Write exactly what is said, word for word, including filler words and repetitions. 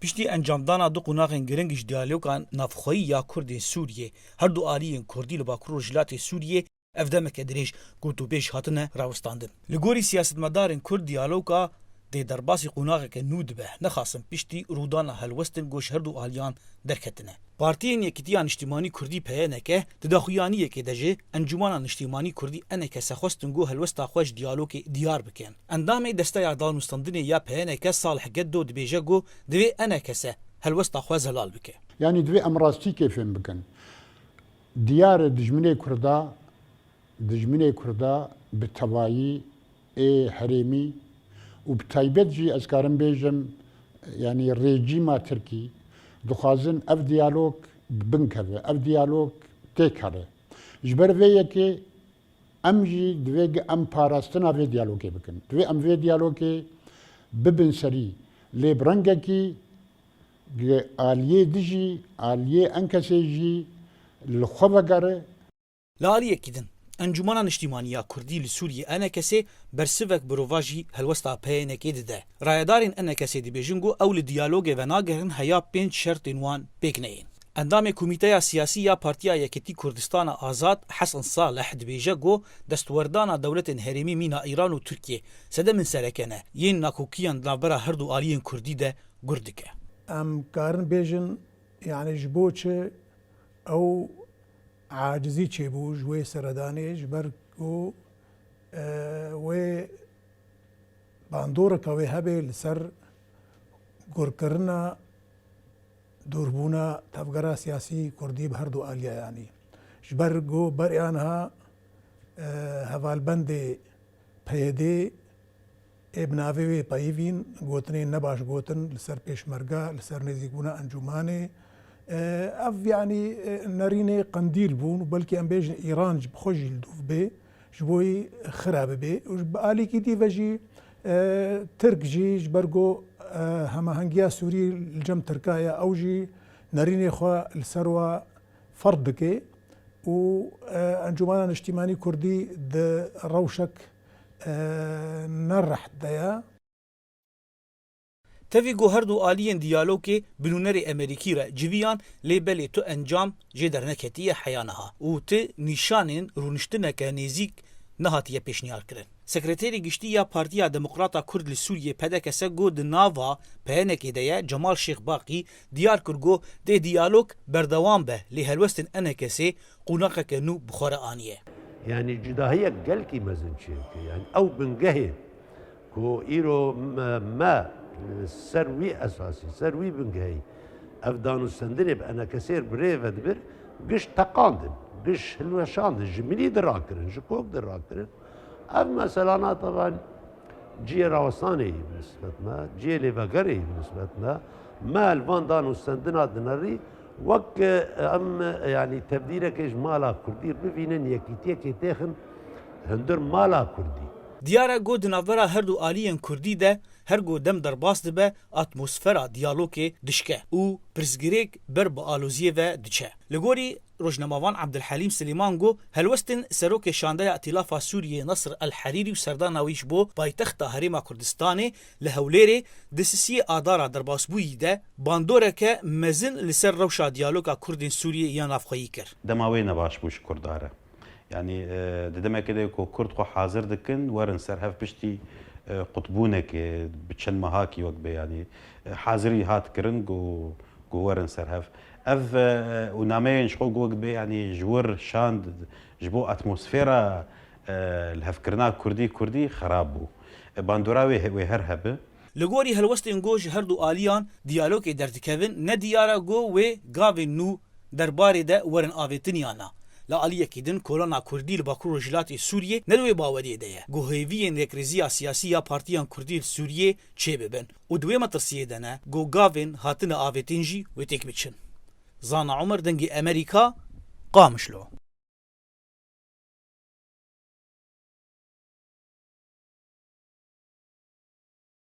Piştî encamdana du qonaxên giring ji diyaloga navxweyî ya Kurdên Sûriyê, her du aliyên Kurdî li Bakur Rojhilatê Sûriyê ev demeke dirêj gotûbêj hatine rawestandin. Li gorî siyasetmedarên Kurd diyaloga dê derbasî qonaxeke nû dibe, nexasim piştî rûdana helwestin ku ji her du aliyan derketine. Partiyên Yekîtiya Niştimanî Kurdî P Y N K di daxuyaniyekê de ji Encûmana Niştimanî Kurdî E N K S xwestin ku helwesta xwe ji diyalogê diyar bikin. Endamê Desteya Danûstandinê ya P Y N K Salih Geddo dibêje ku divê E N K S helwesta xwe zelal bike. Yanî divê em rastîkê fêm bikin. Diyar e dijminê Kurda, dijminê Kurda bi tevayî ê herêmî û bi taybet jî ez karim bêjim, yanî rejîma Tirkî dixwazin ev diyalog bi bin keve, ev diyalog têk here. Ji ber vê yekê em jî divê gi-, em parastina vê diyalogê bikin. Divê em vê diyalogê bibin serî. Lê bi rengekî gi-, aliyê dijî, aliyê E N K S'ê jî li xwe vegere. Li aliyekî din, Encûmana Niştimanî ya Kurdî li Sûriyê E N K S bersivek bi rova jî helwesta P Y N K dide. Rayedarên E N K S dibêjin ku ew li diyalogê venagerin heya pênc şertên wan pêk neyên. Endamê Komîteya Siyasî ya Partiya Yekîtî Kurdistana Azad Hesen Salih dibêje ku destwerdana dewletên herêmî mîna Îran û Tirkiyê sedemên sereke ne yên nakokiyan di navbera her du aliyên Kurdî de gur dike. Em karin bêjin, yanî ji bo çi ew acizî çêbû ji wê seredanê, ji ber ku, e, wê bandoreke wê hebe li ser gurkirina dûrbûna tevgera siyasî Kurdî bi her du aliya yanî. Ji ber ku berê aniha, e, hevalbendê P Y D ê bi navê wê peyivîn gotinên nebaş gotin li ser pêşmerge, li ser nêzîkbûna encûmanê. E, ev yanî, e, nerînê qendîl bûn û belkî em bêjin Îran ji bi xwe jî li dûv bê, ji bo wî xira bibe. Û ji bi alîkî dî ve jî, e, Tirk jî ji ber ku, e, hemahengiya Sûrî li cem Tirka ye, ew jî nerînê xwe li ser wa ferz dike û, e, Encûmena Niştîmanî Kurdî di rewşek, e, ne reht de ye. Tevî ku her du aliyên diyalogê bi nûnerê Amerîkî re civiyan, lê belê tu encam jê derneketiye heya niha û ti nîşanên rûniştineke nêzîk nehatiye pêşniyarkirin. Sekreterê Giştî ya Partiya Demokrata Kurd li Sûriyê P D K S ku di nava P Y N K'ê de ye, Cemal Şêxbaqî diyar kir ku dê diyalog berdewam be, lê helwestên E N K S'ê qonaxeke nû bi xwe re aniye. Yanî cudahiyek gelkî mezin çêdike. Yanî ew bingehê ku îro me, me li ser wî esasî, ser wî bingehî ev danûstendinê bi E N K S'ê re bi rê ve dibir, giş teqandin, giş hilweşandin, ji milî de rakirin, ji kok de rakirin. Ev meselana tevan cihê rawestanê yî bi nisbet me, cihê lêvegerê yî bi nisbet me. Me li van danûstendina dinerî wek, e, em, e, yanî tevdîrekê ji mala Kurdî re bivînin, yekîtiyekê têxin hundir mala Kurdî. Diyar e ku di navbera her du aliyên Kurdî de her ku dem derbas dibe, atmosfera diyalogê dişke û pirsgirêk ber bi aloziyê ve diçe. Li gorî rojnamevan Abdulhelîm Silêman ku helwestên serokê şandeya Îtîlafa Sûriyê Nasir El Herîrî û serdana wî ji bo paytexta Herêma Kurdistanê li Hewlêrê di sisiyê Adara derbasbûyî de bandoreke mezin li ser rewşa diyaloga Kurdên Sûriyê ya navxweyî kir. Dema wê nebaş bû ji Kurda re. Yanî, e, di demekê de ku Kurd xwe hazir dikin, werin ser hev piştî, e, qutbûnekê bi çend mehakî wek bê, yanî, e, hazirî hat kirin ku, ku werin ser hev. Ev, e, û nameyên ji xwe ku wek bê, yanî, ji wir şand, ji bo atmosfera, e, lihevkirina Kurdî, Kurdî xerab bû. E, bandora wê he-, wê her hebe. Li gorî helwestên ku ji her du aliyan diyalogê derdikevin, ne diyar e ku wê gavên nû derbarê de werin avêtin yan na. Li aliyekî din, kolana Kurdî li Bakur Rojhilatê Sûriyê ne di wê baweriyê de ye ku hêviyên yekrêziya siyasî ya partiyan Kurdî li Sûriyê çêbibin û di wê metirsiyê de ne ku gavên hatine avêtin jî wê têk biçin. Zana Omer, Dengê Emerîka, Qamişlo.